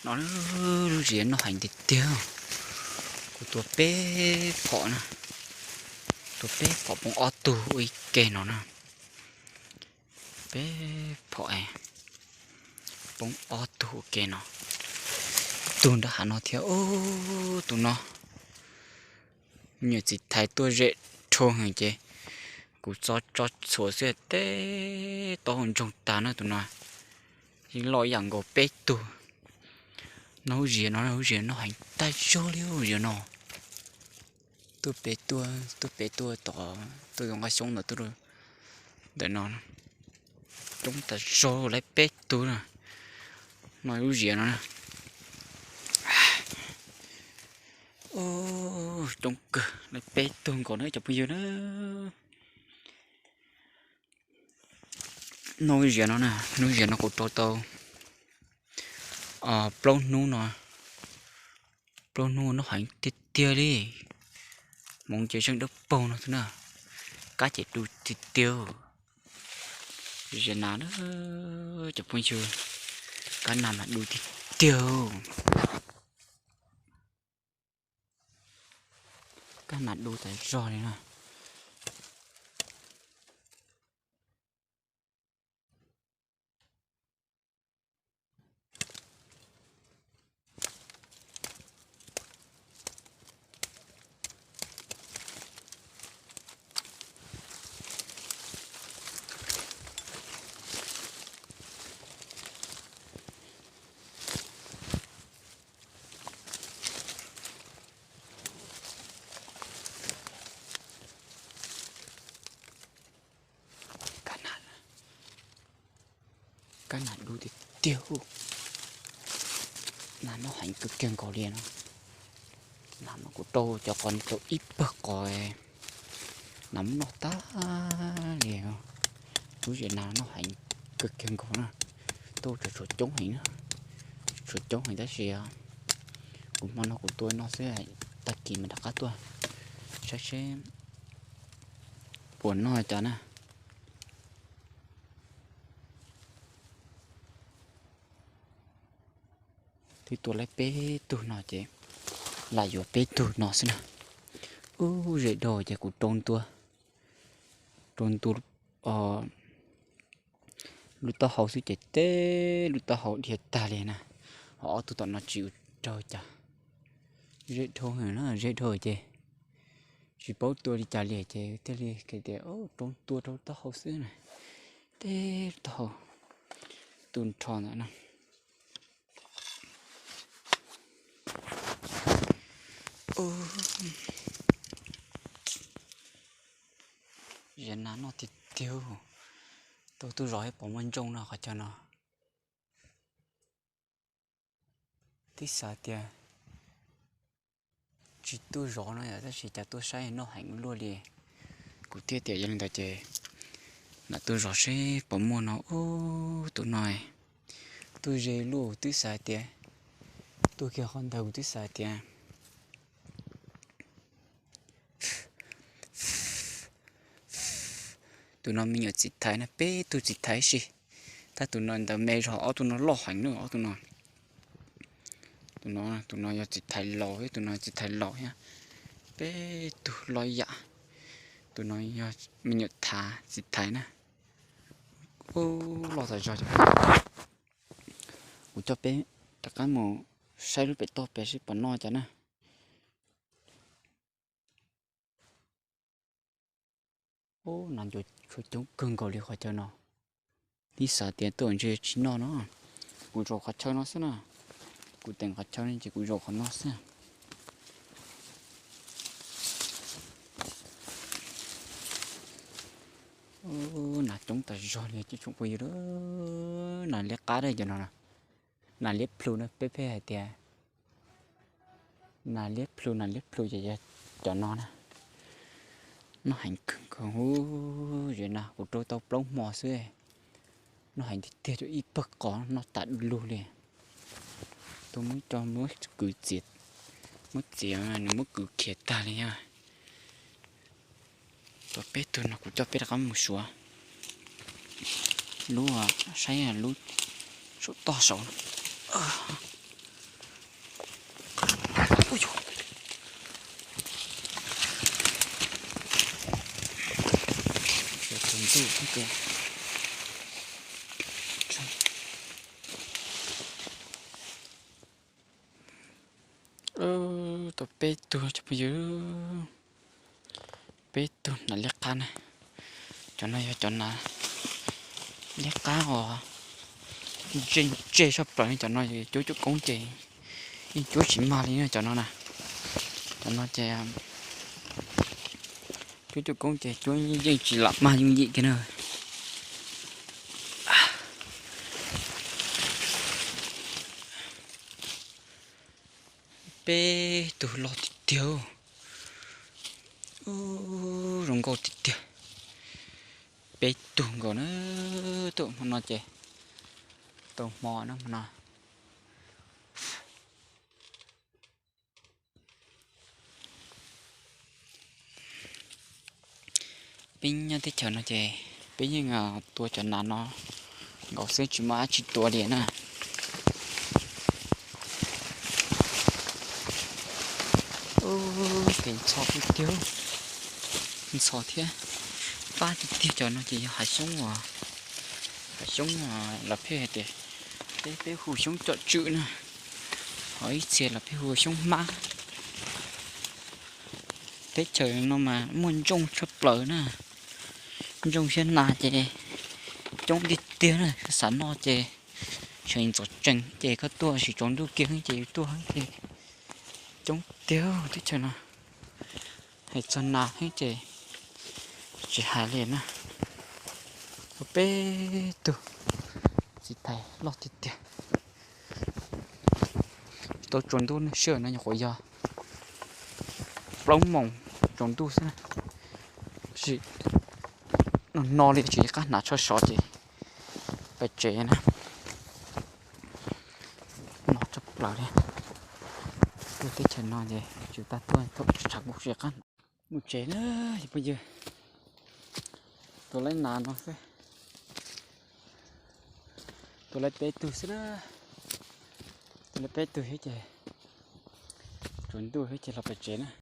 No lub ziav noj heev tiag tiag. Kuv tua peb phom na, tua peb phom poob ob tug ua ib ke no na. Peb phom poob ob tug ua ke no. Tug nrab hav no thiab, tus no me nyuam txiv thaiv tuaj ze dhau heev ces kuv tso tso txhuam xwb teb taub hau ntsoog tag na tus no. Yeej loj ib yam nkaus peb tug. No lub ziav no, lub ziav noj heev tag zog li lub ziav no. Tuaj pem tuaj, tuaj pem tuaj tom, tuaj tom nqaj xyoob ntawm tuaj, ntawm no coob tas zog, lawv peb tug na. No lub ziav no na, coob kawg, lawv peb tug nkaus na cov phooj ywg na. No lub ziav no na, lub ziav no kuv rau tau plaub hnub no, plaub hnub noj heev tiag tiag li. Hmoov ces zeeg dawb paug no xwb na, kab ces du tiag tiag. Ziav nas na cov phooj ywg, kab nas mas du tiag tiag. Kab nas du tas zog li na. Kab nas, kab nas du tiag tiag. Nas noj heev kawg kiag nkaus li no. Nas no kuv rau cov qos tau ib pawg qos, nas muab noj tag li. Lub ziav nas noj heev kawg kiag nkaus na. Tuaj tshuav coob heev na, tshuav coob heev tab sis kuv hmo no kuv tua no xwb, tag kis mas rov qab tuaj saib seb puas noj cas na. Twb tua laib peb tug no ces lam yuav peb tug no xwb na. Ub, ze dhau ces kuv rau ntua, rau ntua lub taub hau xwb ces teb lub taub hau dhia tag li na. Ho ob tug tom no tsis ua raug cas. Ze dhau na, ze dhau ces tsis paub tua li cas li ces thiaj li tias rau ntua rau taub hau xwb na. Teb taub hau tu nrho ntawd na. Ziav nas noj tiag tiag. Tuaj tuaj zov thiab pom muaj ntsooj no qhov chaw no. Twb xav tias tsis tuaj zov no yom, tab sis cas tuaj saib noj heev luaj li. Kuv thiaj tias yog li ntawd ces lam tuaj zov seb puas muaj no. Ub, tus no tuaj ze luaj, twb xav tias tuaj kiag qhov ntawd kuv twb xav tias tus no me nyuam txiv thaiv na, peb tug txiv thaiv si. Tab tus no ntawd me zog, ob tug no loj heev na, ob tug no. Tus no, tus no yog txiv thaiv laus thiab, tus no txiv thaiv laus thiab. Peb tug loj yam. Tus no yog me nyuam thav txiv thaiv na. Ub, loj tas zog. Kuv coj peb rov qab mus saib lub pem toj pem seb puas noj cas na. Ub, nas ncuav tshuav coob kawg nkaus li qhov chaw no. Twb xav tias tuaj ntshe tsis noj no. Kuv zaum qhov chaw no xwb na. Kuv teem qhov chaw no ces kuv zaum qhov no xwb. Ub, nas coob tas zog li tsoom phooj ywg, nas liab qab cov no. Nas liab plhu na, peb pheej hais tias nas liab plhu, nas liab plhu ces yog cov no na. Noj heev kawg nkaus, ziav nas kuv rau tau plaub hmo xwb, noj heev tiag tiag, rau ib pawg qos noj tas du lug li. Tuaj muab coj muab kwv txiav, muab txiav nws muab kwv khiav tag li os. Tua peb tug no kuv coj peb rov qab mus suav lub, saib lub saum toj saud. Tau peb tug cov phooj ywg, peb tug nas liab qab na. Cov no yog cov nas liab qab uas ntse ntse tshaj plaws li. Cov no cuab cuab koob ces yeej cuab tsis mag li na cov no na. Cov no ces cuab cuab koob ces cuab yeej tsis lam mag yooj yim kiag na. Peb tug loj tiag tiag, zoo nkauj tiag tiag. Peb tug nkaus na, tuaj hmo no ces tau hmo na hmo no. Peb nyob teb chaws no ces peb yeej tua cov nas no nkaus xwb, tsis muaj dab tsi tua li na. Kev ntxhov tiag tiag, ntxhov thiab. Pab tiag tiag cov no ces yog hav xyoob uas, hav xyoob uas lawv pheej hais tias, peb peb hu xyoob com tswm na, ho ib txhia lawv pheej hu xyoob hmab. Teb chaws no mas muaj ntsooj tshaj plaws na, ntsooj thiab nas ces coob tiag tiag na. Xav noj ces tseem ntxov tsees ces koj tuaj sim tsaus ntuj kiag ces yus tuaj ces coob tiag teb chaws no. Hais txog nas thiab ces tsis hais li na. Ua peb tug txiv tais loj tiag tiag. Tau tsaus ntuj sij hawm no nyuam qhuav yog plaub moos tsaus ntuj xwb, tab sis no no li tsis qab hnav tsho sov ces pais tsev na. No tshaj plaws li. Tuaj teb chaws no ces tsis tas tuaj thaum tshav kub tsis qab hnav. Mus tsev na, phooj ywg. Tua laib nas no xwb, tua laib peb tug xwb na. Tua laib peb tug thiab ces tsaus ntuj thiab ces los pais tsev na.